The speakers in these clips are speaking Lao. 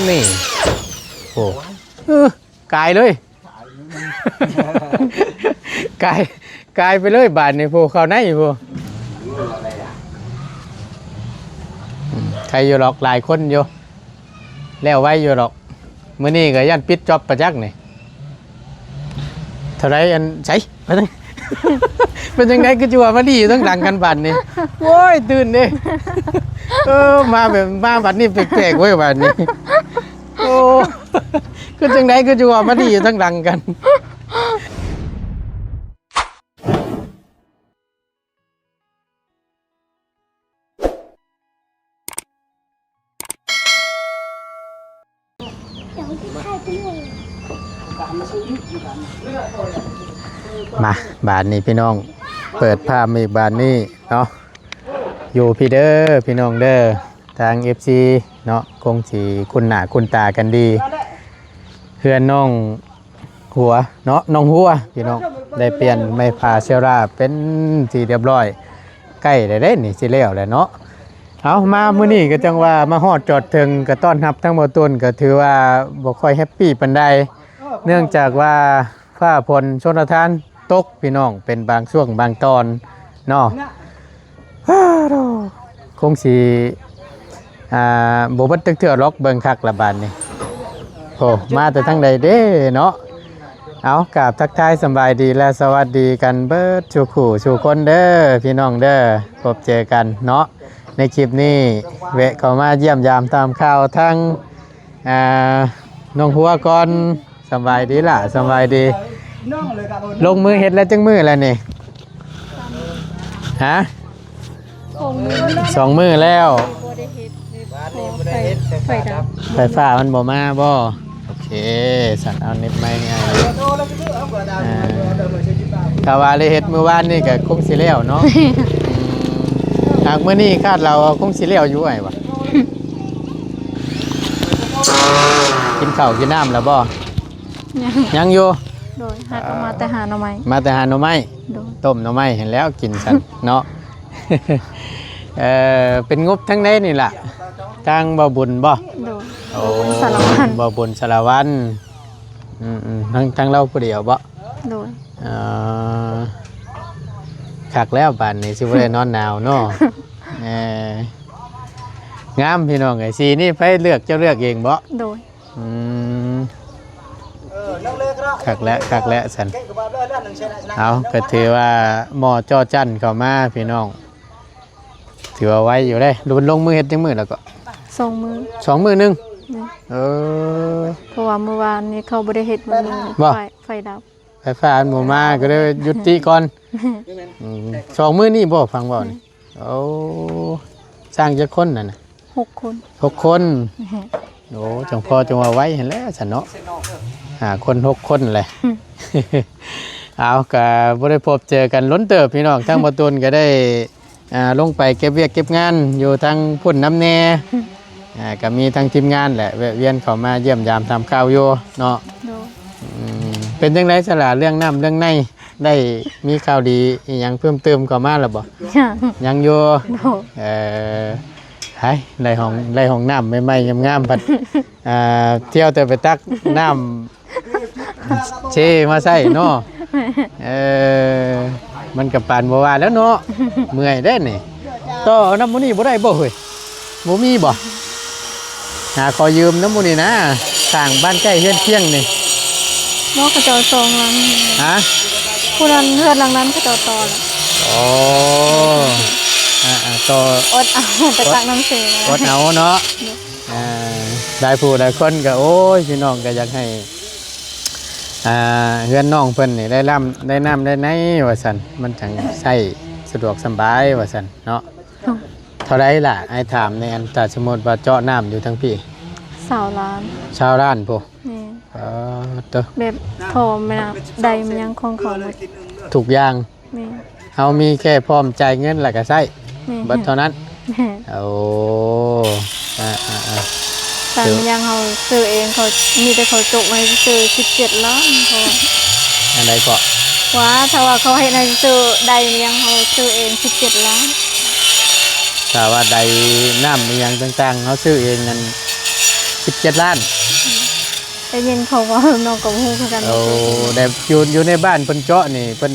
ນີ້ ໂອ້ ເອີ ກາຍເລີຍ ກາຍ ກາຍໄປເລີຍບາດນີ້ ໂອ້ ເຂົ້າໃນພຸ້ນ. ອືມ ໃຄຢູ່ດອກ ຫຼາຍຄົນຢູ່ ແລ້ວໄວຢູ່ດອກ. ມື້ນີ້ກໍຢ້ານປິດຈ໊ອບປະຈັກນີ້. ເທົ່າໃດ ອັນ ໃສ ເປັນຈັ່ງ ເປັນຈັ່ງໃດ ຄືຊິວ່າມາດີຢູ່ທາງຫຼັງກັນບາດນີ້? ໂອ້ຍ ຕື່ນເດ້. ເອີ ມາແບບ ມາບາດນີ້ແປກໆເວີຍບາດນີ້. ໂອ້ ຄືຈັ່ງໃດ ຄືຊິວ່າມາດີຢູ່ທາງຫຼັງກັນ? ມາ ບາດນີ້ພີ່ນ້ອງ ເປີດພາບອີກບາດນີ້ເນາະ ຢູ່ພີ້ເດີພີ່ນ້ອງເດີ. ທາງເອັຟຊີເນາະ ຄົງຊິຄຸ້ນໜ້າຄຸ້ນຕາກັນດີ ເຮືອນນ້ອງຫົວເນາະ ນ້ອງຫົວພີ່ນ້ອງ ໄດ້ປ່ຽນໄມ້ຜ້າເຊລາເປັນທີ່ຮຽບຮ້ອຍ ໃກ້ແລ້ວເດ້ນີ້ ຊິແລ້ວແລ້ວເນາະ. ເອົາ ມາມື້ນີ້ກໍຈັ່ງວ່າມາຮອດຈອດເຖິງ ກໍຕ້ອນຮັບທາງບໍ່ຕົ້ນ ກໍຖືວ່າບໍ່ຄ່ອຍແຮັບປີປານໃດ ເນື່ອງຈາກວ່າຟ້າຝົນຊົນລະທານຕົກພີ່ນ້ອງ ເປັນບາງຊ່ວງບາງຕອນເນາະ. ໂອ້ ຄົງຊິ ອ່າ ບໍ່ເບິດຈັກເທື່ອດອກ ເບິ່ງຄັກລະບາດນີ້. ໂອ້ ມາແຕ່ທາງໃດເດ້ເນາະ. ເອົາ ກາບທັກທາຍສຳບາຍດີ ແລະ ສະຫວັດດີກັນເບິດສູ່ຄູ່ສູ່ຄົນເດີ ພີ່ນ້ອງເດີ ພົບເຈີກັນເນາະ. ໃນຄລິບນີ້ແວະເຂົ້າມາຢ້ຽມຢາມຕາມຂ່າວທາງ ອ່າ ນ້ອງຫົວກ່ອນ. ສຳບາຍດີຫຼ້າ ສຳບາຍດີ. ລົງມືເຮັດແລ້ວຈັກມື້ແລ້ວນີ້? ຮະ? ສອງມື້ ສອງມື້ແລ້ວ. ບໍ່ໄດ້ເຮັດເລີຍ ເພາະໄຟ ໄຟດັບ ໄຟຟ້າມັນບໍ່ມາບໍ່? ໂອເຄ ສັນເອົາເນັດໃໝ່ໃຫ້. ອ່າ ຖ້າວ່າໄດ້ເຮັດມື້ວານນີ້ກໍຄົງຊິແລ້ວເນາະ. ອືມ ຫາກມື້ນີ້ຄາດເຮົາວ່າຄົງຊິແລ້ວຢູ່ ອ້າຍວ່າ. ກິນເຂົ້າກິນນ້ຳແລ້ວບໍ່? ຍັງ ຍັງຢູ່. ໂດຍ ຫາກໍມາແຕ່ຫາໜໍ່ໄມ້ ມາແຕ່ຫາໜໍ່ໄມ້. ໂດຍ ຕົ້ມໜໍ່ໄມ້ຫັ້ນແຫຼ້ວກິນຊັ້ນເນາະ. ເອີ ເປັນງົບທາງໃດນີ້ລະ? ທາງບໍ່ບຸນບໍ່? ໂດຍ ໂອ້ ບໍ່ບຸນສາລະວັນ ບໍ່ບຸນສາລະວັນ. ອືມໆ ທາງ ທາງລາວຜູ້ດຽວບໍ່? ໂດຍ ເອີ ຄັກແລ້ວບາດນີ້ ຊິບໍ່ໄດ້ນອນໜາວເນາະ. ເອີ ງາມພີ່ນ້ອງເອີຍ ສີນີ້ໃຜເລືອກ ເຈົ້າເລືອກເອງບໍ່? ໂດຍ ອືມ ຄັກແລ້ວ ຄັກແລ້ວຊັ້ນ. ເອົາ ກໍຖືວ່າໝໍ້ຈໍ້ຈັ້ນເຂົ້າມາພີ່ນ້ອງ ຖືວ່າໄວຢູ່ເດ້. ລົງ ລົງມືເຮັດຈັກມື້ແລ້ວກໍ? ສອງມື້ ສອງມື້ໜຶ່ງ. ແມ່ນ ເອີ ເພາະວ່າມື້ວານນີ້ເຂົາບໍ່ໄດ້ເຮັດ ມື້ນີ້ບໍ່? ໄຟ ໄຟດັບ ໄຟຟ້າມັນບໍ່ມາ ກໍເລີຍຢຸດຕິກ່ອນ. ແມ່ນ ອືມ ສອງມື້ນີ້ບໍ່ ຟັງເວົ້ານີ້? ໂອ້ ຊ່າງຈັກຄົນນັ້ນນະ? ຫົກຄົນ ຫົກຄົນ. ແມ່ນ ໂອ້ ຈັ່ງພໍຈັ່ງວ່າໄວຫັ້ນແຫຼະຊັ້ນເນາະ ຫ້າຄົນ ຫົກຄົນແຫຼະ. ອືມ ເອົາ ກະບໍ່ໄດ້ພົບເຈີກັນດົນເຕີບພີ່ນ້ອງ ທາງບໍ່ຕຸນກໍໄດ້ ອ່າ ລົງໄປເກັບວຽກເກັບງານຢູ່ທາງພຸ້ນນຳແດ່. ອ່າ ກໍມີທາງທີມງານແຫຼະ ແວະວຽນເຂົ້າມາຢ້ຽມຢາມຖາມຂ່າວຢູ່ເນາະ. ໂດຍ ອືມ ເປັນຈັ່ງໃດສະຫຼະ ເລື່ອງນ້ຳເລື່ອງໃນ ໄດ້ມີຂ່າວດີອີ່ຫຍັງເພີ່ມເຕີມເຂົ້າມາແລ້ວບໍ່? ຍັງ ຍັງຢູ່. ໂດຍ ເອີ ໄດ້ ໄດ້ຫ້ອງ ໄດ້ຫ້ອງນ້ຳໃໝ່ໆງາມໆ ພັດ ອ່າ ທ່ຽວແຕ່ໄປຕັກນ້ຳ ເຊມາໃຊ້ເນາະ. ເອີ ມັນກໍປານບໍ່ວ່າແລ້ວເນາະ ເມື່ອຍເດ້ນີ້. ຕໍ່ເອົານຳໝູ່ນີ້ບໍ່ໄດ້ບໍ່ເຮີ້ຍ? ບໍ່ມີບໍ່? ຫາຂໍຢືມນຳໝູ່ນີ້ນະ ສ້າງບ້ານໃກ້ເຮືອນຄຽງນີ້. ບໍ່ ເຂົາເຈົ້າສອງຫຼັງ. ຮະ? ຜູ້ນັ້ນ ເຮືອນຫຼັງນັ້ນເຂົາເຈົ້າຕໍ່ແລ້ວ. ອໍ ອ່າໆ ຕໍ່ ອົດເອົາ ໄປຕັກນ້ຳເຊ ອົດເອົາເນາະ. ໂດຍ ອ່າ ຫຼາຍຜູ້ຫຼາຍຄົນກໍ ໂອ້ຍ ພີ່ນ້ອງກໍຢາກໃຫ້ ອ່າ ເຮືອນນ້ອງເພິ່ນນີ້ໄດ້ນ້ຳ ໄດ້ນ້ຳໄດ້ໃນວ່າຊັ້ນ ມັນຈັ່ງໃຊ້ສະດວກສະບາຍວ່າຊັ້ນເນາະ. ໂດຍ ເທົ່າໃດລະ ອ້າຍຖາມແດ່ ອັນ ຖ້າສົມມຸດວ່າເຈາະນ້ຳຢູ່ທາງພີ້? ຊາວລ້ານ ຊາວລ້ານພຸ້ນ. ແມ່ນ ເອີ ໂຕ ແບບທໍ່ແມ່ນ ໄດແມ່ນຫຍັງຂອງເຂົາໝົດ ທຸກຢ່າງ. ແມ່ນ ເຮົາມີແຄ່ພ້ອມຈ່າຍເງິນແລ້ວກໍໃຊ້ ແມ່ນ ເບິດເທົ່ານັ້ນ. ແມ່ນ ໂອ້ ອ່າໆໆ ຕາມຢ່າງເຮົາຊື້ເອງ ເຂົາມີແຕ່ເຂົາຈົກໄວ້ຊື່ສິບເຈັດລ້ານພໍ. ອັນໃດເກາະ? ວ່າຖ້າວ່າເຂົາເຮັດໃຫ້ຊື້ໄດ້ຫຍັງ ເຮົາຊື້ເອງສິບເຈັດລ້ານ. ຖ້າວ່າໄດ້ນ້ຳອີ່ຫຍັງຕ່າງໆ ເຮົາຊື້ເອງນັ້ນສິບ ເຈັດລ້ານ. ໄດ້ຍິນເຂົາເວົ້າ ນ້ອງກໍບໍ່ຮູ້ຄືກັນ. ໂອ້ ແຕ່ຢູ່ ຢູ່ໃນບ້ານເພິ່ນເຈາະນີ້ ເພິ່ນ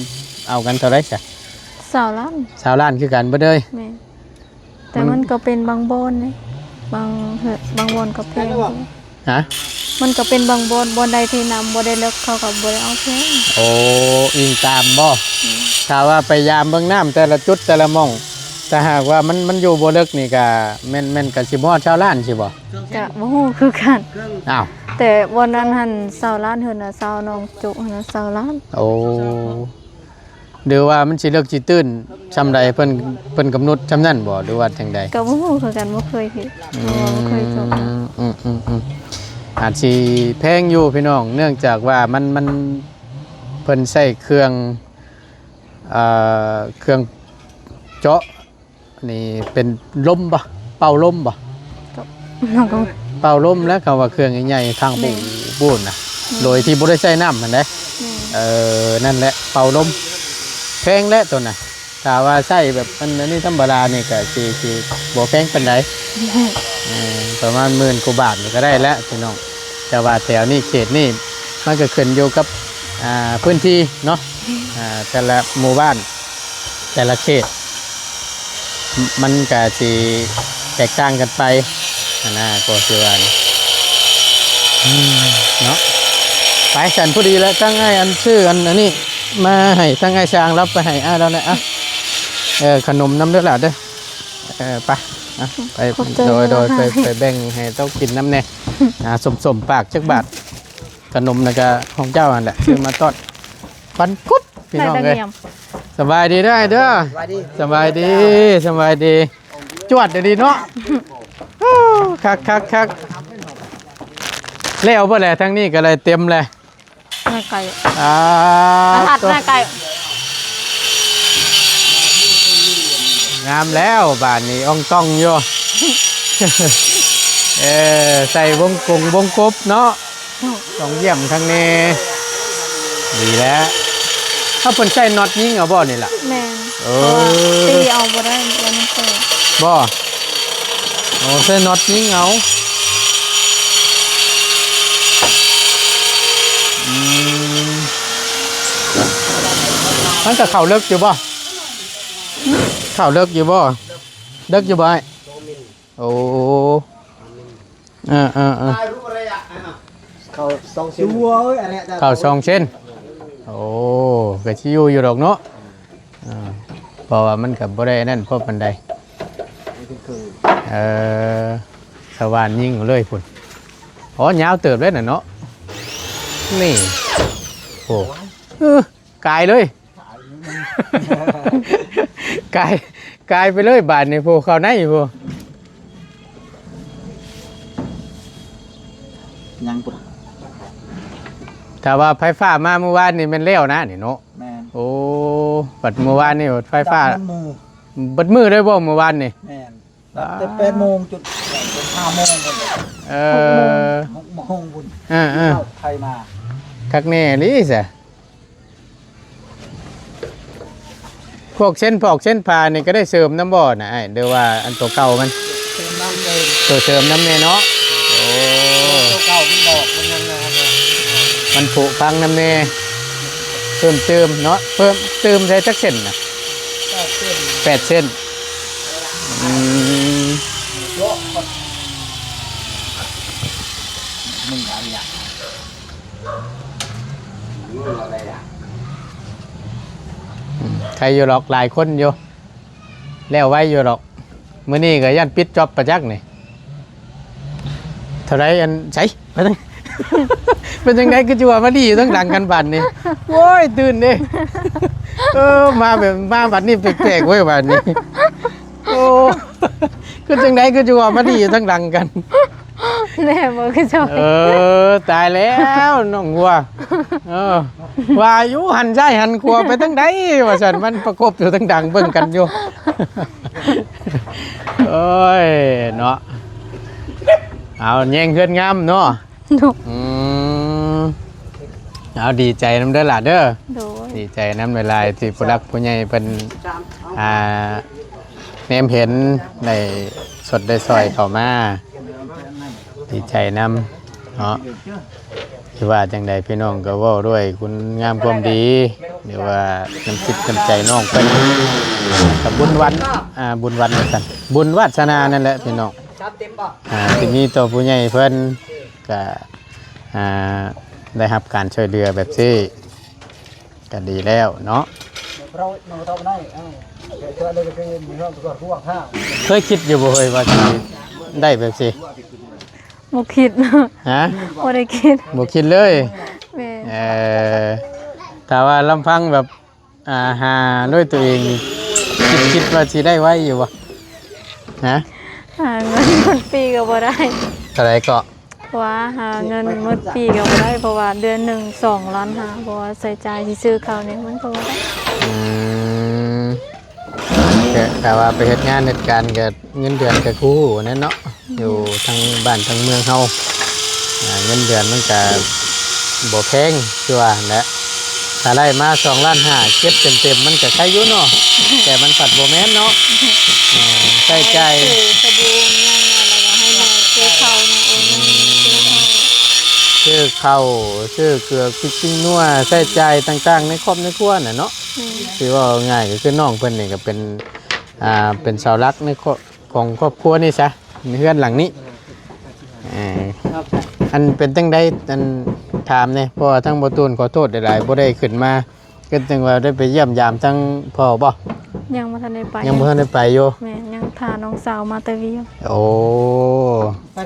ເອົາກັນເທົ່າໃດຊະ? ຊາວລ້ານ. ຊາວລ້ານຄືກັນເບິດເລີຍ. ແມ່ນ. ແຕ່ມັນ ມັນກໍເປັນບາງບ່ອນເດ້ ບາງເຮືອນ ບາງບ່ອນກໍແພງ. ຮະ? ມັນກໍເປັນບາງບ່ອນ ບ່ອນໃດທີ່ນ້ຳບໍ່ໄດ້ເລິກ ເຂົາກໍບໍ່ໄດ້ເອົາແພງ. ໂອ້ ອີງຕາມບໍ່? ອືມ. ຖ້າວ່າໄປຢາມເບິ່ງນ້ຳແຕ່ລະຈຸດແຕ່ລະໝ່ອງ ຖ້າຫາກວ່າມັນ ມັນຢູ່ບໍ່ເລິກນີ້ກະແມ່ນ ແມ່ນກະຊິບໍ່ຮອດຊາວລ້ານຊິບໍ່? ກະບໍ່ຮູ້ຄືກັນ. ອ້າວ ແຕ່ບ່ອນນັ້ນຫັ້ນຊາວລ້ານ ເຮືອນນາຊາວ ນ້ອງໂຈະຫັ້ນນະຊາວລ້ານ. ໂອ້ ຫຼືວ່າມັນຊິເລິກຊິຕື້ນຊ່ຳໃດ ເພິ່ນ ເພິ່ນກຳນົດຊ່ຳນັ້ນບໍ່ ຫຼືວ່າຈັ່ງໃດ? ກໍບໍ່ຮູ້ຄືກັນ ບໍ່ເຄີຍເຮັດ ອືມ ເພາະວ່າບໍ່ເຄີຍເຈາະ. ອືມໆໆ ອາດຊິແພງຢູ່ພີ່ນ້ອງ ເນື່ອງຈາກວ່າມັນ ມັນ ເພິ່ນໃຊ້ເຄື່ອງ ເອີ ເຄື່ອງເຈາະ ນີ້ເປັນລົມບໍ່? ເປົ່າລົມບໍ່? ກໍ ນ້ອງກໍ ເປົ່າລົມແຫຼະ ເຂົາວ່າເຄື່ອງໃຫຍ່ໆ ທາງ ແມ່ນ ປູນນະ ແມ່ນ ໂດຍທີ່ບໍ່ໄດ້ໃຊ້ນ້ຳຫັ້ນເດ້. ແມ່ນ. ເອີ ນັ້ນແຫຼະ ເປົ່າລົມ ແພງແຫຼະໂຕນັ້ນ. ຖ້າວ່າໃຊ້ແບບອັນ ອັນນີ້ທຳມະດານີ້ກໍຊິ ຊິບໍ່ແພງປານໃດ. ແມ່ນ. ເອີ ປະມານໝື່ນກວ່າບາດນີ້ກໍໄດ້ແລ້ວພີ່ນ້ອງ. ແຕ່ວ່າແຖວນີ້ ເຂດນີ້ ມັນກໍຂຶ້ນຢູ່ກັບ ອ່າ ພື້ນທີ່ເນາະ ອ່າ ແຕ່ລະໝູ່ບ້ານ ແຕ່ລະເຂດ ມັນກະຊິແຕກຕ່າງກັນໄປຫັ້ນນະ ກໍຄືວ່າ ອືມ ເນາະ. ໄປ ຊັ້ນພໍດີແລ້ວ ທັງອ້າຍອັນຊື້ອັນ ອັນນີ້ມາໃຫ້ ທັງອ້າຍຊ່າງລາວໄປໃຫ້ອ້າຍລາວແຫຼະ. ເອີ ຂະໜົມນຳເດີຫຼ້າເດີ. ເອີ ໄປ ໄປ ຂອບໃຈ ໂດຍ ໂດຍ ຫຼາຍໆ ໄປ ໄປແບ່ງໃຫ້ເຈົ້າກິນນຳແດ່. ອ່າ ສົມໆ ປາກຈັກບາດ. ຂະໜົມນະກະຂອງເຈົ້າຫັ້ນແຫຼະ ຊື້ມາຕ້ອນປັນກຸບ ພີ່ນ້ອງເອີຍ. ສະບາຍດີເດີອ້າຍເດີ. ສະບາຍດີ ສະບາຍດີ ສະບາຍດີ. ຈວດດີເນາະ. ໂອ້ ຄັກໆໆ ແລ້ວບໍ່ແຫຼະ ທາງນີ້ກໍເລີຍເຕັມແຫຼະ. ແມ່ໄກ່ ອ່າ ອາທັດ ໂຕ ແມ່ໄກ່ ງາມແລ້ວບາດນີ້ ອ່ອງຕ່ອງຢູ່. ເອີ ໃສ່ວົງກົງວົງກົບເນາະ. ຕ້ອງຢ້ຽມທາງນີ້ ດີແລ້ວ. ເຂົາເພິ່ນໃສ່ນັອດຍິງເອົາບໍ່ນີ້ລະ? ແມ່ນ. ເອີ ເພາະວ່າຕີເອົາບໍ່ໄດ້ ມັນແຕກ. ບໍ່? ໂອ້ ໃສ່ນັອດຍິງເອົາ. ອືມ ມັນກໍເຂົ້າເລິກຢູ່ບໍ່? ເຂົ້າເລິກຢູ່ບໍ່? ເລິກຢູ່ບໍ່ອ້າຍ? ໂອ້ ເອີໆໆ ເຂົ້າສອງເຊັນ ເຂົ້າສອງເຊັນ. ໂອ້ ກໍຊິຢູ່ຢູ່ດອກເນາະ. ເອີ ເພາະວ່າມັນກໍບໍ່ໄດ້ນັ້ນພໍປານໃດ. ເອີ ສະຫວ່ານຍິງເອົາເລີຍພຸ້ນ. ອໍ ຍາວເຕີບເລີຍນະເນາະ ນີ້. ໂອ້ ເອີ ກາຍເລີຍ ກາຍ ກາຍໄປເລີຍບາດນີ້ ໂພ ເຂົ້າໃນ ໂພ. ຍັງພຸ້ນ ຖ້າວ່າໄຟຟ້າມາມື້ວານນີ້ແມ່ນແລ້ວນະນີ້ເນາະ. ແມ່ນ. ໂອ້ ບັດມື້ວານນີ້ໄຟຟ້າ ດັບໝົດມື້ ເບິດມື້ເລີຍບໍ່ມື້ວານນີ້? ແມ່ນ. ຕັ້ງແຕ່ແປດໂມງຈົນ ຈົນຫ້າໂມງພຸ້ນ. ເອີ ຫົກໂມງ ຫົກໂມງພຸ້ນ. ເອີໆ ເຂົ້າໄຟມາ ຄັກແນ່ອີ່ຫຼີຊະ. ພວກເຊັ່ນ ພອກເຊັ່ນຜ້ານີ້ກໍໄດ້ເສີມນຳບໍ່ນະອ້າຍ ຫຼືວ່າອັນໂຕເກົ່າມັນ? ເສີມນຳ ເສີມ ໂຕເສີມນຳແດ່ເນາະ. ໂອ້ ໂຕເກົ່າມັນບອກ ມັນຍັງ ມັນຜຸພັງນຳແດ່. ເພີ່ມຕື່ມເນາະ ເພີ່ມຕື່ມໃສ່ຈັກເສັ້ນນະ? ແປດເສັ້ນ ແປດເສັ້ນ. ອືມ ອືມ ໃຄຢູ່ດອກ ຫຼາຍຄົນຢູ່ ແລ້ວໄວຢູ່ດອກ. ມື້ນີ້ກໍຢ້ານປິດຈ໊ອບປະຈັກນີ້. ເທົ່າໃດ ອັນ ໃສ ເປັນຈັ່ງ ເປັນຈັ່ງໃດ ຄືຊິວ່າມາດີຢູ່ທາງຫຼັງກັນບາດນີ້? ໂອ້ຍ ຕື່ນເດ້. ເອີ ມາແບບ ມາບາດນີ້ແປກໆເວີຍບາດນີ້. ໂອ້ ຄືຈັ່ງໃດ ຄືຊິວ່າມາດີຢູ່ທາງຫຼັງກັນ? ແນ່ບໍ່ຄືເຈົ້າ. ເອີ ຕາຍແລ້ວນ້ອງຫົວ. ເອີ ວ່າຢູ່ ຫັນຊ້າຍຫັນຂວາໄປທາງໃດ ວ່າຊັ້ນ ມັນປະກົບຢູ່ທາງຫຼັງເບິ່ງກັນຢູ່. ໂອ້ຍເນາະ ເອົາແຍງເຮືອນງາມເນາະ. ໂດຍ. ອືມ ເອົາ ດີໃຈນຳເດີຫຼ້າເດີ. ໂດຍ. ດີໃຈນຳຫຼາຍໆ ທີ່ຜູ້ຫຼັກຜູ້ໃຫຍ່ເພິ່ນ ອ່າ ແນມເຫັນ ໄດ້ຊົດໄດ້ຊ່ອຍເຂົ້າມາ. ດີ ດີໃຈນຳເນາະ ຫຼືວ່າຈັ່ງໃດ ພີ່ນ້ອງກໍເວົ້າດ້ວຍຄຸນງາມຄວາມດີ ຫຼືວ່ານ້ຳຈິດນ້ຳໃຈນ້ອງເພິ່ນ ກໍບຸນວັນ ອ່າ ບຸນວັນວ່າຊັ້ນ ບຸນວາສະໜານັ້ນແຫຼະພີ່ນ້ອງ ອ່າ ທີ່ມີຕໍ່ຜູ້ໃຫຍ່ເພິ່ນ ກໍ ອ່າ ໄດ້ຮັບການຊ່ວຍເຫຼືອແບບຊີ້ ກໍດີແລ້ວເນາະ. ເຄີຍຄິດຢູ່ບໍ່ເຮີ້ຍວ່າຊິໄດ້ແບບຊີ້? ບໍ່ຄິດ. ຮະ? ບໍ່ໄດ້ຄິດ. ບໍ່ຄິດເລີຍ? ແມ່ນ. ເອີ ຖ້າວ່າລຳພັງແບບ ອ່າ ຫາດ້ວຍຕົວເອງ ຄິດ ຄິດວ່າຊິໄດ້ໄວຢູ່ບໍ່? ຮະ? ຫາເງິນໝົດປີກໍບໍ່ໄດ້. ເທົ່າໃດເກາະ? ວ່າຫາເງິນໝົດປີກໍບໍ່ໄດ້ ເພາະວ່າເດືອນໜຶ່ງສອງລ້ານຫ້າ ເພາະວ່າໃຊ້ຈ່າຍຊິຊື້ເຂົ້ານີ້ມັນກໍບໍ່ໄດ້. ອືມ ກະ ກະວ່າໄປເຮັດງານເຮັດການກະເງິນເດືອນກະຄືແນວເນາະ ຢູ່ທາງບ້ານທາງເມືອງເຮົາ ອ່າ ເງິນເດືອນມັນກະບໍ່ແພງ ຄືວ່າຫັ້ນແຫຼະ. ຖ້າໄດ້ມາສອງລ້ານຫ້າ ເກັບເຕັມໆ ມັນກະໄຄຢູ່ເນາະ ແຕ່ມັນພັດບໍ່ແມ່ນເນາະ. ເອີ ໃຊ້ຈ່າຍ ຊື້ສະບູຫຍັງ ແລ້ວກໍໃຫ້ແມ່ຊື້ເຂົ້ານຳ ໂອນເງິນຊື້ເຂົ້າ ຊື້ເຂົ້າ ຊື້ເກືອ ພິກ ພິງນົວ ໃຊ້ຈ່າຍຕ່າງໆ ໃນຄອບໃນຄົວນະເນາະ. ແມ່ນ. ຄືເວົ້າງ່າຍກໍຄືນ້ອງເພິ່ນນີ້ກໍເປັນ ອ່າ ເປັນເສົາຫຼັກໃນຄອບ ຂອງຄອບຄົວນີ້ຊະ ໃນເຮືອນຫຼັງນີ້. ເອີ ອັນເປັນຈັ່ງໃດ ອັນ ຖາມແດ່ ເພາະວ່າທາງບໍ່ຕູນຂໍໂທດຫຼາຍໆ ບໍ່ໄດ້ຂຶ້ນມາ ກໍຈັ່ງວ່າໄດ້ໄປຢ້ຽມຢາມທາງພໍ່ບໍ່? ຍັງບໍ່ທັນໄດ້ໄປ. ຍັງບໍ່ທັນໄດ້ໄປຢູ່? ແມ່ນ ຍັງຖ້ານ້ອງສາວມາແຕ່ວຽງ. ໂອ້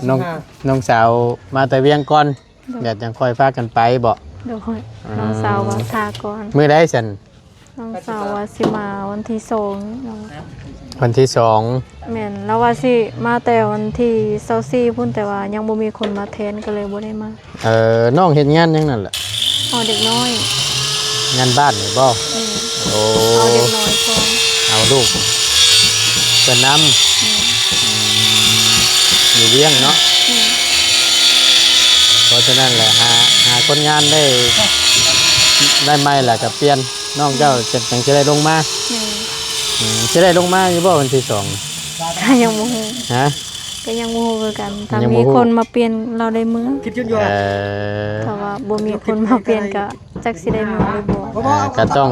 ນ້ອງ ນ້ອງສາວມາແຕ່ວຽງກ່ອນ ໂດຍ ແລ້ວຈັ່ງຄ່ອຍພາກັນໄປບໍ່? ໂດຍ. ອືມ ນ້ອງສາວວ່າຖ້າກ່ອນ. ມື້ໃດຊັ້ນ? ນ້ອງສາວວ່າຊິມາວັນທີສອງເນາະ. ວັນທີສອງ? ແມ່ນ ລາວວ່າຊິມາແຕ່ວັນທີຊາວສີ່ພຸ້ນ ແຕ່ວ່າຍັງບໍ່ມີຄົນມາແທນ ກໍເລີຍບໍ່ໄດ້ມາ. ເອີ ນ້ອງເຮັດງານຫຍັງນັ້ນລະ? ເອົາເດັກນ້ອຍ. ງານບ້ານນີ້ບໍ່? ແມ່ນ. ໂອ້ ເອົາເດັກນ້ອຍກ່ອນ ເອົາລູກເພິ່ນນຳ. ແມ່ນ. ອືມ ຢູ່ວຽງເນາະ. ແມ່ນ. ເພາະສະນັ້ນແຫຼະ ຫາ ຫາຄົນງານໄດ້ ໄດ້ໃໝ່ແລ້ວກໍປ່ຽນ ນ້ອງເຈົ້າ ອືມ ຈັ່ງ ຈັ່ງຊິໄດ້ລົງມາ. ແມ່ນ. ອືມ ຊິໄດ້ລົງມາຢູ່ບໍ່ວັນທີສອງ? ກໍຍັງບໍ່ຮູ້. ຮະ? ກໍຍັງບໍ່ຮູ້ຄືກັນ ຖ້າມີຄົນມາປ່ຽນລາວໄດ້ເມືອ. ເອີ ຖ້າວ່າບໍ່ມີຄົນມາປ່ຽນກໍຈັກຊິໄດ້ເມືອຫຼືບໍ່. ອ່າ ກໍຕ້ອງ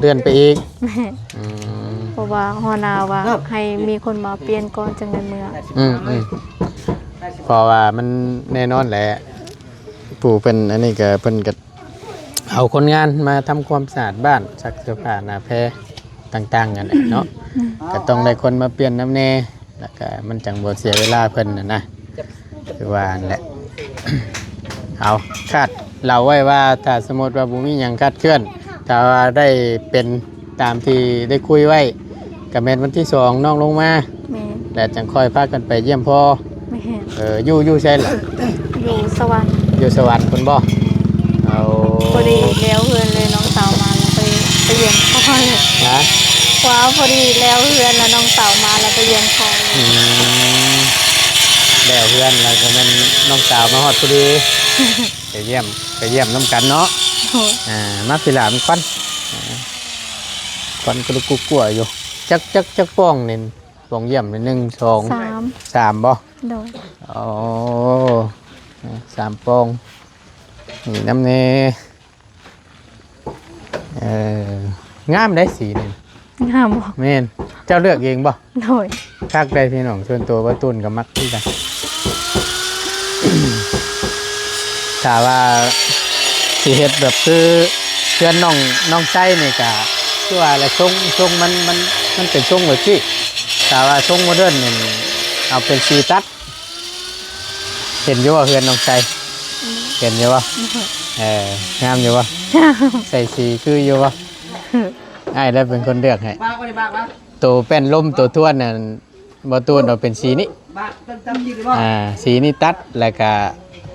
ເລື່ອນໄປອີກ. ແມ່ນ. ອືມ ເພາະວ່າຫົວໜ້າວ່າໃຫ້ມີຄົນມາປ່ຽນກ່ອນຈຶ່ງໄດ້ເມືອ. ອືມໆ ເພາະວ່າມັນແນ່ນອນແຫຼະ ຜູ້ເພິ່ນອັນນີ້ກໍ ເພິ່ນກໍເອົາຄົນງານມາທຳຄວາມສະອາດບ້ານ ຊັກເສື້ອຜ້າໜ້າແພຕ່າງໆ ນັ້ນແຫຼະເນາະ. ອືມ ກໍຕ້ອງໄດ້ຄົນມາປ່ຽນນຳແດ່ ແລ້ວກໍມັນຈັ່ງບໍ່ເສຍເວລາເພິ່ນຫັ້ນນະ ຄືວ່າຫັ້ນແຫຼະ. ເອົາ ຄາດເດົາໄວ້ວ່າ ຖ້າສົມມຸດວ່າບໍ່ມີຫຍັງຄາດເຄື່ອນ ຖ້າວ່າໄດ້ເປັນຕາມທີ່ໄດ້ຄຸຍໄວ້ ກໍແມ່ນວັນທີສອງນ້ອງລົງມາ. ແມ່ນ. ແລ້ວຈັ່ງຄ່ອຍພາກັນໄປຢ້ຽມພໍ່. ແມ່ນ. ເອີ ຢູ່ ຢູ່ໃສລະ? ຢູ່ສະຫວັນ. ຢູ່ສະຫວັນພຸ້ນບໍ່? ແມ່ນ. ເອົາ ພໍດີແລ້ວເຮືອນເລີຍ ນ້ອງສາວມາແລ້ວໄປ ໄປຢ້ຽມພໍ່ເລີຍ. ຮະ? ວ່າພໍດີແລ້ວເຮືອນແລ້ວ ນ້ອງສາວມາແລ້ວໄປຢ້ຽມພໍ່ເລີຍ. ອືມ ແລ້ວເຮືອນແລ້ວກໍແມ່ນນ້ອງສາວມາຮອດພໍດີ ໄປຢ້ຽມ ໄປຢ້ຽມນຳກັນເນາະ. ໂດຍ. ອ່າ ມາພີ່ຫຼ້າ ມັນຄວັນ ອ່າ ຄວັນກະລຸກກຸກົວຢູ່. ຈັກ ຈັກ ຈັກປ່ອງນີ້? ປ່ອງຢ້ຽມນີ້ ໜຶ່ງ ສອງ ສາມ ສາມບໍ່? ໂດຍ. ໂອ້ ສາມປ່ອງ ນີ້ນຳແດ່. ເອີ ງາມໄດ໋ສີນີ້. ງາມບໍ່? ແມ່ນ. ເຈົ້າເລືອກເອງບໍ່? ໂດຍ. ຄັກໄດ໋ພີ່ນ້ອງ ສ່ວນຕົວບ່າວຕູນກໍມັກຄືກັນ. ຖ້າວ່າຊິເຮັດແບບຄືເຮືອນນ້ອງ ນ້ອງໄຊນີ້ກໍຄືວ່າລະ ຊົງ ຊົງມັນ ມັນ ມັນເປັນຊົງແບບຊີ້. ຖ້າວ່າຊົງໂມເດີນນີ້ ເອົາເປັນສີຕັດ. ເຫັນຢູ່ບໍ່ເຮືອນນ້ອງໄຊ? ອືມ ເຫັນຢູ່ບໍ່? ອືມ ເອີ ງາມຢູ່ບໍ່? ງາມ. ໃສ່ສີຄືຢູ່ບໍ່? ອ້າຍລະເປັນຄົນເລືອກໃຫ້. ໂຕແປ້ນລົມ ໂຕທວນນັ້ນ ບໍ່ຕູນເອົາເປັນສີນີ້. ອ່າ ສີນີ້ຕັດ ແລ້ວກະ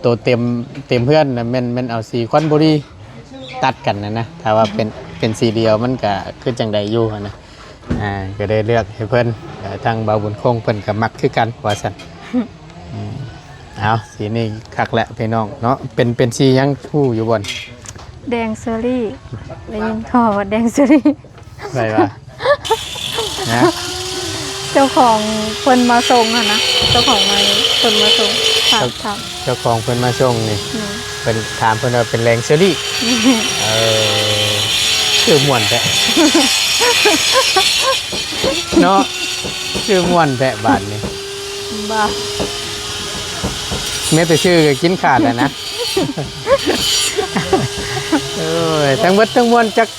ໂຕເຕັມ ເຕັມເຮືອນນະ ແມ່ນ ແມ່ນເອົາສີຄວັນບູຣີຕັດກັນນະນະ. ຖ້າວ່າເປັນ ເປັນສີດຽວມັນກະຄືຈັ່ງໃດຢູ່ຫັ້ນນະ. ອ່າ ກໍໄດ້ເລືອກໃຫ້ເພິ່ນ ເອີ ທາງບ່າວບຸນຄົງເພິ່ນກໍມັກຄືກັນວ່າຊັ້ນ. ອືມ ເອົາ ສີນີ້ຄັກແຫຼະພີ່ນ້ອງເນາະ. ເປັນ ເປັນສີຫຍັງຮູ້ຢູ່ບໍ່? ແດງເຊີຣີ. ໄດ້ຍິນຂ່າວວ່າແດງເຊີຣີ. ໃຜວ່າ? ນະ? ເຈົ້າຂອງເພິ່ນມາສົ່ງຫັ້ນນະ ເຈົ້າຂອງມາ ເພິ່ນມາສົ່ງ. ເຈົ້າ ເຈົ້າຂອງເພິ່ນມາສົ່ງນີ້ ໂດຍ ເພິ່ນຖາມເພິ່ນວ່າເປັນແລງເຊີຣີ ແມ່ນ ເອີ ຊື່ມ່ວນແທ້ ເນາະ ຊື່ມ່ວນແທ້ບາດນີ້ ບໍ່ ແມ້ແຕ່ຊື່ກໍກິນຂາດແລ້ວນະ ໂອ້ຍ ທັງເບິດທັງມວນຈັກ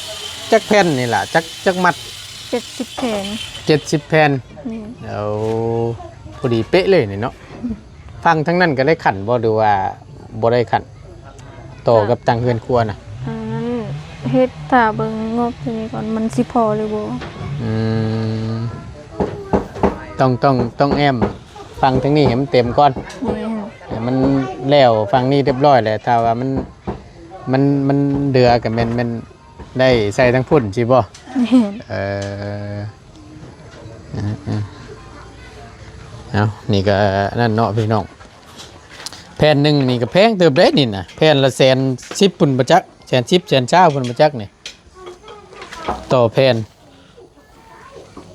ຈັກແຜ່ນນີ້ລະ ຈັກ ຈັກມັດ? ເຈັດສິບແຜ່ນ ເຈັດສິບແຜ່ນ ແມ່ນ ໂອ້ ພໍດີເປະເລີຍນີ້ເນາະ ຝັ່ງທາງນັ້ນກໍໄດ້ຂັ້ນບໍ່ ຫຼືວ່າບໍ່ໄດ້ຂັ້ນ ຕໍ່ກັບຕັ້ງເຮືອນຄົວນະ? ອັນນັ້ນເຮັດຖ້າເບິ່ງງົບໂຕນີ້ກ່ອນ ມັນຊິພໍຫຼືບໍ່ ອືມ ຕ້ອງ ຕ້ອງ ຕ້ອງແອ້ມຝັ່ງທາງນີ້ໃຫ້ມັນເຕັມກ່ອນ ແມ່ນ ໃຫ້ມັນແລ້ວຝັ່ງນີ້ຮຽບຮ້ອຍແລ້ວ ຖ້າວ່າມັນ ມັນ ມັນເຫຼືອກໍແມ່ນ ແມ່ນ ໄດ້ໃສ່ທາງພຸ້ນຊິບໍ່? ແມ່ນ ເອີ ເອີ ເອີ ເອົາ ນີ້ກໍນັ້ນເນາະພີ່ນ້ອງ ແຜ່ນໜຶ່ງນີ້ກໍແພງເຕີບເດ້ນີ້ນະ ແຜ່ນລະແສນສິບພຸ້ນບໍ່ຈັກ ແສນສິບ ແສນຊາວພຸ້ນບໍ່ຈັກນີ້ ຕໍ່ແຜ່ນ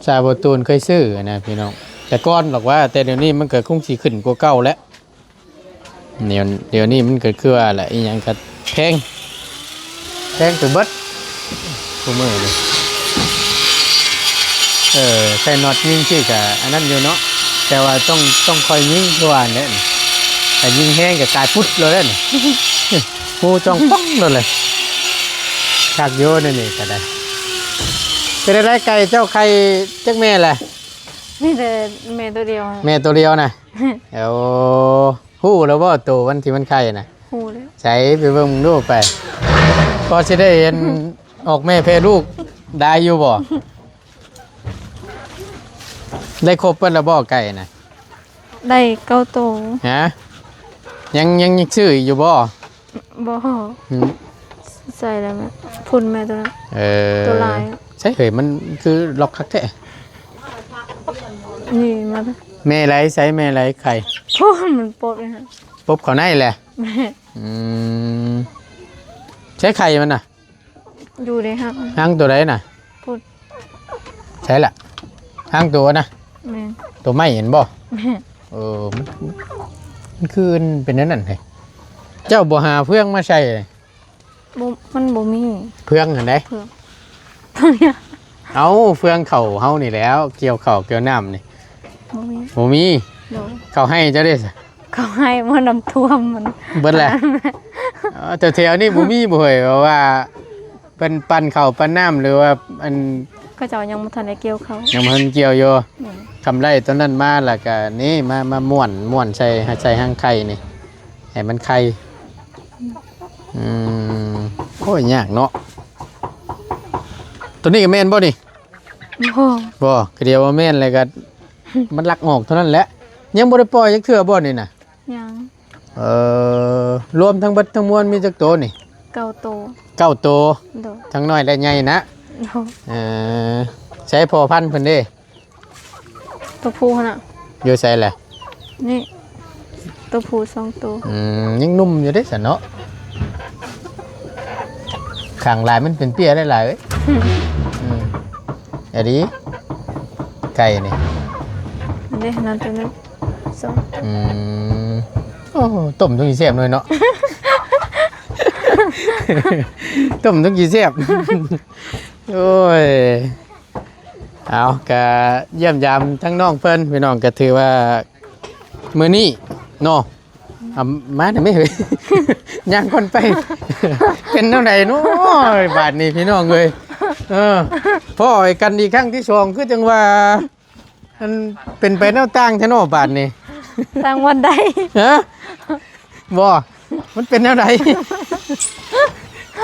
ຊາວບໍ່ຕູນເຄີຍຊື້ນະພີ່ນ້ອງ ແຕ່ກ່ອນດອກວ່າ ແຕ່ດຽວນີ້ມັນກໍຄົງຊິຂຶ້ນກວ່າເກົ່າແລ້ວ. ດຽວ ດຽວນີ້ມັນກໍຄືວ່າແຫຼະ ອີ່ຫຍັງກໍແພງ ແພງໄປເບິດ ຄູ່ມື້ນີ້ ເອີ ໃສ່ນັອດຍິງຊີ້ກະອັນນັ້ນຢູ່ເນາະ ແຕ່ວ່າຕ້ອງ ຕ້ອງຄ່ອຍຍິງຄືວ່າແຫຼະ ຖ້າຍິງແຮງກໍຕາຍປຸດໂລດເດ້ ຮູຈ່ອງປ່ອງໂລດເລີຍ ຄັກຢູ່ແນວນີ້ກໍໄດ້ ເປັນຈັ່ງໃດໄກ່ເຈົ້າໄຂ່ຈັກແມ່ແຫຼະ? ມີແຕ່ແມ່ໂຕດຽວ ແມ່ໂຕດຽວນະ ໂອ້ ຮູ້ແລ້ວບໍ່ໂຕມັນທີ່ມັນໄຂ່ນະ? ຮູ້ແລ້ວ ໃສໄປເບິ່ງດູໄປ ພໍຊິໄດ້ເຫັນອອກແມ່ແຜ່ລູກໄດ້ຢູ່ບໍ່? ໄດ້ຄົບເບິດແລ້ວບໍ່ໄກ່ນະ? ໄດ້ເກົ້າໂຕ ຮະ? ຍັງ ຍັງ ຍັງຊື້ອີກຢູ່ບໍ່? ບໍ່ ອືມ ໃສ່ແລ້ວແມ່ ພຸ້ນແມ່ໂຕນັ້ນ ເອີ ໂຕລາຍ ໃສເຮີຍ ມັນຄືລັອກຄັກແທ້ ນີ້ມາ ແມ່ໄຫຼໃສ ແມ່ໄຫຼໄຂ່ ໂອ້ ມັນປົບເລີຍ ປົບເຂົ້າໃນແຫຼະ ແມ່ນ ອືມ ໃສໄຂ່ມັນນະ? ຢູ່ໃນຮັງ ຮັງໂຕໃດນະ? ພຸ້ນ ໃສລະ? ຮັງໂຕນະ? ແມ່ນ ໂຕໄມ້ຫັ້ນບໍ່? ແມ່ນ ເອີ ມັນ ມັນຄືເປັນແນວນັ້ນເດ ເຈົ້າບໍ່ຫາເຟືອງມາໃສ່? ບໍ່ ມັນບໍ່ມີ ເຟືອງຫັ້ນເດ ເຟືອງ ເອົ້າ ເຟືອງເຂົ້າເຮົານີ້ແຫຼ້ວ ກ່ຽວເຂົ້າກ່ຽວນ້ຳນີ້ ບໍ່ມີ ບໍ່ມີ ໂດຍ ເຂົ້າໄຮ່ເຈົ້າເດ? ເຂົ້າໄຮ່ ມັນນ້ຳຖ້ວມມັນ ເບິດແຫຼະ ເອີ ແຖວໆນີ້ບໍ່ມີບໍ່ເຮີ້ຍ ເພາະວ່າ ເພິ່ນປັ່ນເຂົ້າປັ່ນນ້ຳ ຫຼືວ່າອັນ ເຂົາເຈົ້າຍັງບໍ່ທັນໄດ້ກ່ຽວເຂົ້າ ຍັງບໍ່ທັນກ່ຽວຢູ່ ແມ່ນ ຄຳໄລ່ຕອນນັ້ນມາ ແລ້ວກະນີ້ ມາ ມາມ້ວນ ມ້ວນໃສ່ ໃສ່ຮັງໄຂ່ນີ້ ໃຫ້ມັນໄຂ່ ອືມ ໂອ້ຍ ຍາກເນາະ ໂຕນີ້ກໍແມ່ນບໍ່ນີ້? ບໍ່ ບໍ່ ກະດຽວວ່າແມ່ນ ແລ້ວກະມັນລັກອອກເທົ່ານັ້ນແຫຼະ ຍັງບໍ່ໄດ້ປ່ອຍຈັກເທື່ອບໍ່ນີ້ນະ? ຍັງ ເອີ ລວມທັງເບິດທັງມວນມີຈັກໂຕນີ້? ເກົ້າໂຕ ເກົ້າໂຕ ໂດຍ ທັງນ້ອຍແລະໃຫຍ່ນະ ໂດຍ ເອີ ໃສພໍ່ພັນເພິ່ນເດ? ໂຕຜູ້ຫັ້ນນະ ຢູ່ໃສແຫຼະ? ນີ້ ໂຕຜູ້ສອງໂຕ ອືມ ຍັງໜຸ່ມຢູ່ເດ້ຊັ້ນເນາະ ຂ້າງຫຼາຍມັນເປັນເປ້ຍຫຼາຍໆເອີຍ ອືມ ອືມ ອະດີ ໄກ່ນີ້ ເດ້ ນັ້ນໂຕນັ້ນ ສອງ ອືມ ໂອ້ ຕົ້ມຈັ່ງຊິແຊບໜ້ອຍເນາະ ຕົ້ມຈັ່ງຊິແຊບ ໂອ້ຍ ເອົາ ກະຢ້ຽມຢາມທັງນ້ອງເພິ່ນ ພີ່ນ້ອງ ກະຖືວ່າມື້ນີ້ເນາະ ເອົາ ມາໄດ້ໄໝເຮີ້ຍ ຍ່າງກ່ອນໄປ ເປັນແນວໃດເນາະ ບາດນີ້ພີ່ນ້ອງເອີຍ ເອີ ພໍ້ກັນອີກຄັ້ງທີສອງ ຄືຈັ່ງວ່າ ມັນເປັນໄປແນວຕ່າງແທ້ເນາະບາດນີ້ ຕ່າງບ່ອນໃດ? ຮະ? ບໍ່ ມັນເປັນແນວໃດ?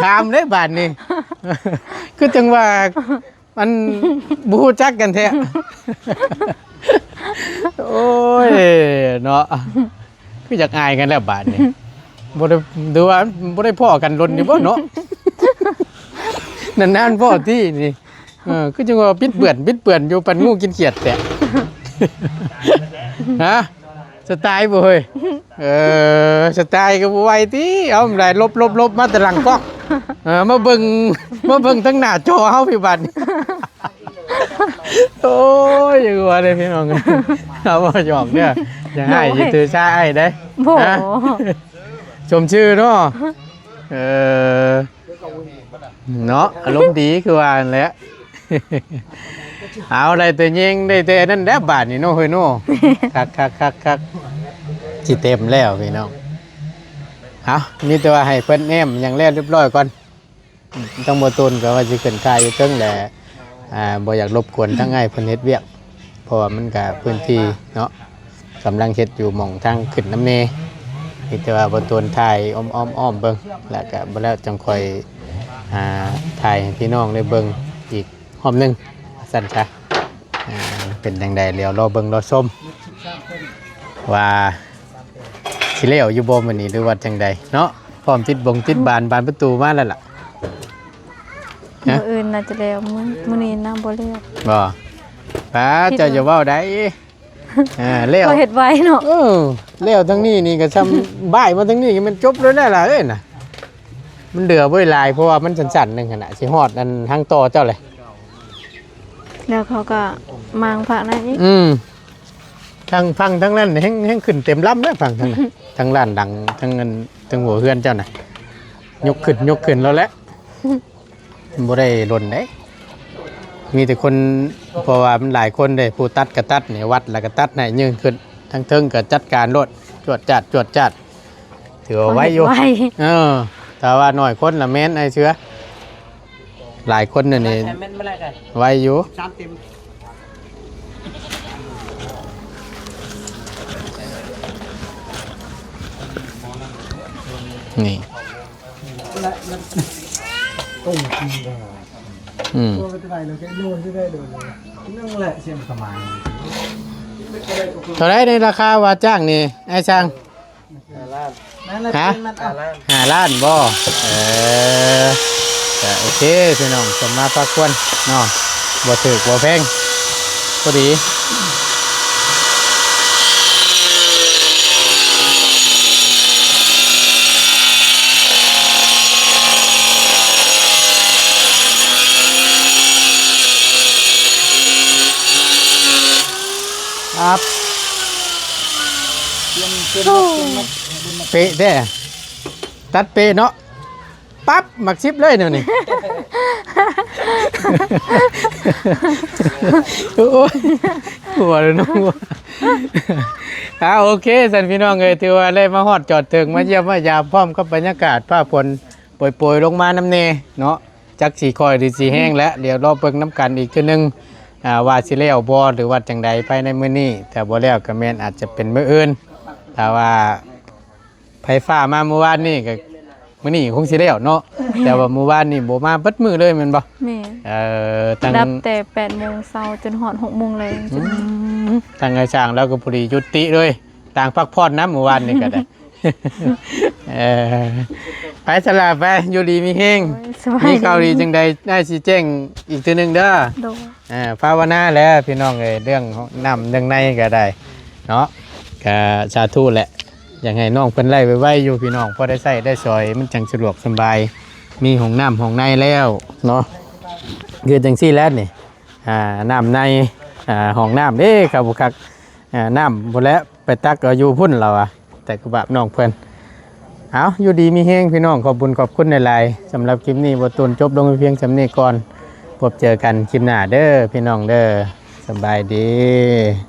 ຖາມເດ້ບາດນີ້ ຄືຈັ່ງວ່າ ອັນ ບໍ່ຮູ້ຈັກກັນແທ້ ໂອ້ຍ ເນາະ ຄືຢາກອາຍກັນແລ້ວບາດນີ້ ບໍ່ໄດ້ ຫຼືວ່າບໍ່ໄດ້ພໍ້ກັນດົນຢູ່ບໍ່ເນາະ ນານໆພໍ້ທີນີ້ ເອີ ຄືຈັ່ງວ່າປິດເບືອນ ປິດເບືອນຢູ່ ປັນງູກິນຂຽດແຕະ ຮະ? ສະຕາຍບໍ່ເຮີ້ຍ? ເອີ ສະຕາຍກໍບໍ່ໄຫວຕິ ເອົາ ຫຼາຍ ຫຼົບໆໆ ມາແຕ່ຫຼັງກ້ອງ ເອີ ມາເບິ່ງ ມາເບິ່ງທາງໜ້າຈໍເຮົາພີ້ບາດນີ້ ໂອ້ຍ ຢ່າວ່າເດ້ພີ່ນ້ອງ ເອົາ ຫຍອກເດີ. ຢ່າອ້າຍ ໂດຍ ຊິຖືສາອ້າຍເດ້. ບໍ່ ຮະ? ສົມຊື່ເນາະ. ເອີ ເນາະ ອາລົມດີຄືວ່າຫັ້ນແຫຼະ. ເອົາ ໄດ້ແຕ່ແຍງ ໄດ້ແຕ່ນັ້ນແຫຼະບາດນີ້ເນາະ ເຮີຍເນາະ. ຄັກໆໆໆ ຊິເຕັມແລ້ວພີ່ນ້ອງ. ເອົາ ມີແຕ່ວ່າໃຫ້ເພິ່ນແອ້ມຫຍັງແລ້ວຮຽບຮ້ອຍກ່ອນ. ອືມ ທາງບໍ່ຕູນກໍວ່າຊິຂຶ້ນຖ່າຍຢູ່ເທິງແຫຼະ ອ່າ ບໍ່ຢາກລົບກວນທາງອ້າຍເພິ່ນເຮັດວຽກ ເພາະວ່າມັນກະພື້ນທີ່ເນາະ ກຳລັງເຮັດຢູ່ໝ່ອງທາງຂຶ້ນນຳແດ່. ມີແຕ່ວ່າບໍ່ຕູນຖ່າຍອ້ອມໆເບິ່ງ ແລ້ວກະບໍ່ແລ້ວຈັ່ງຄ່ອຍ ອ່າ ຖ່າຍໃຫ້ພີ່ນ້ອງໄດ້ເບິ່ງອີກຮອບໜຶ່ງ ວ່າຊັ້ນຊະ. ອ່າ ເປັນຈັ່ງໃດ ດຽວລໍເບິ່ງລໍຊົມວ່າ ຊິແລ້ວຢູ່ບໍ່ມື້ນີ້ ຫຼືວ່າຈັ່ງໃດເນາະ? ພ້ອມຕິດບົງຕິດບານ ບານປະຕູມາແລ້ວລະ. ມື້ອື່ນໜ້າຈະແລ້ວ ມື້ ມື້ນີ້ນະບໍ່ແລ້ວ. ບໍ່ ປ້າ ເຮັດ ເຈົ້າຢ່າເວົ້າໄດ໋. ເອີ ແລ້ວ ເຂົາເຮັດໄວເນາະ. ເອີ ແລ້ວທາງນີ້ນີ້ກໍຊ່ຳ ບ່າຍມາທາງນີ້ກໍແມ່ນຈົບແລ້ວແຫຼະຫຼາເອີຍນະ. ມັນເຫຼືອບໍ່ຫຼາຍ ເພາະວ່າມັນສັ້ນໆໜຶ່ງຫັ້ນນະ ຊິຮອດອັນທາງຕໍ່ເຈົ້າແຫຼະ. ແລ້ວເຂົາກໍມາງພະນັ້ນອີກ. ອືມ ທາງຝັ່ງທາງນັ້ນແຮ່ງ ແຮ່ງຂຶ້ນເຕັມລຳເດ້ ຝັ່ງທາງນັ້ນ ທາງລານດັງ ທາງອັນ ທາງຫົວເຮືອນເຈົ້ານະ ຍົກຂຶ້ນ ຍົກຂຶ້ນແລ້ວແຫຼະ. ບໍ່ໄດ້ຫຼົ່ນເດ້ ມີແຕ່ຄົນ ເພາະວ່າມັນຫຼາຍຄົນເດ້ ຜູ້ຕັດກໍຕັດນີ້ ວັດແລ້ວກໍຕັດໃຫ້ ຍື່ນຂຶ້ນ ທາງເທິງກໍຈັດການໂລດ ຈວດຈາດ ຈວດຈາດ ຖືວ່າໄວຢູ່. ເຂົາເຮັດໄວ ເອີ ຖ້າວ່າໜ້ອຍຄົນລະແມ່ນ ອ້າຍເສືອ. ຫຼາຍຄົນນີ້ ແມ່ນບໍ່ໄດ້ກັນ ໄວຢູ່ ສາມເຕັມ ນີ້ ອືມ ເທົ່າໃດໃນລາຄາວ່າຈ້າງນີ້ ອ້າຍຊ່າງ? ຫ້າລ້ານ ຮະ? ຫ້າລ້ານ ຫ້າລ້ານບໍ່? ເອີ ກະໂອເຄພີ່ນ້ອງ ສົມມາພາຄວນເນາະ ບໍ່ຖືກບໍ່ແພງ ພໍດີ. ເປະແທ້ ຕັດເປະເນາະ ປັບ ໝາກສິບເລີຍແນວນີ້. ໂອ້ຍ ຫົວເລີຍເນາະ. ອ່າ ໂອເຄ ຊັ້ນພີ່ນ້ອງເອີຍ ຖືວ່າໄດ້ມາຮອດຈອດເຖິງ ມາຢ້ຽມມາຢາມ ພ້ອມກັບບັນຍາກາດຟ້າຝົນໂປຍໆລົງມານຳແດ່ເນາະ. ຈັກຊິຄ່ອຍຫຼືຊິແຮງແຫຼະ ດຽວລໍເບິ່ງນຳກັນອີກເທື່ອໜຶ່ງ ອ່າ ວ່າຊິແລ້ວບໍ່ ຫຼືວ່າຈັ່ງໃດພາຍໃນມື້ນີ້. ຖ້າບໍ່ແລ້ວກໍແມ່ນອາດຈະເປັນມື້ອື່ນ ຖ້າວ່າ ໄຟຟ້າມາມື້ວານນີ້ກໍ ມື້ນີ້ຄົງຊິແລ້ວເນາະ. ແມ່ນ ແຕ່ວ່າມື້ວານນີ້ບໍ່ມາເບິດມື້ເລີຍແມ່ນບໍ່? ແມ່ນ ເອີ ຕັ້ງ ດັບແຕ່ແປດໂມງເຊົ້າຈົນຮອດຫົກໂມງແລງ. ອືມ ທາງອ້າຍຊ່າງລາວກໍພໍດີຢຸດຕິເລີຍ ຕ່າງພັກຜ່ອນນຳມື້ວານນີ້ກໍໄດ້. ເອີ ໄປສະຫຼະໄປ ຢູ່ດີມີແຮງ. ໂອ້ຍ ສະບາຍດີ ມີຂ່າວດີຈັ່ງໃດ ອ້າຍຊິແຈ້ງອີກເທື່ອໜຶ່ງເດີ. ໂດຍ ອ່າ ພາວະນາແຫຼະພີ່ນ້ອງເອີຍ ເລື່ອງນ້ຳເລື່ອງໃນກໍໄດ້ເນາະ ກໍສາທຸແຫຼະ. ຢາກໃຫ້ນ້ອງເພິ່ນໄດ້ໄວໆຢູ່ພີ່ນ້ອງ ພໍໄດ້ໃຊ້ໄດ້ສອຍ ມັນຈັ່ງສະດວກສະບາຍ ມີຫ້ອງນ້ຳຫ້ອງໃນແລ້ວເນາະ. ຄືຈັ່ງຊີ້ແຫຼະນີ້ ອ່າ ນ້ຳໃນ ອ່າ ຫ້ອງນ້ຳເດ້ ຄັກບໍ່ຄັກ ອ່າ ນ້ຳພຸ້ນແຫຼະ ໄປຕັກເອົາຢູ່ພຸ້ນລາວວ່າ ແຕ່ກະບາບນ້ອງເພິ່ນ. ເອົາ ຢູ່ດີມີແຮງພີ່ນ້ອງ ຂອບບຸນຂອບຄຸນຫຼາຍໆ. ສຳລັບຄລິບນີ້ ບໍ່ຕູນຈົບລົງໄປພຽງສ່ຳນີ້ກ່ອນ ພົບເຈີກັນຄລິບໜ້າເດີພີ່ນ້ອງເດີ. ສະບາຍດີ.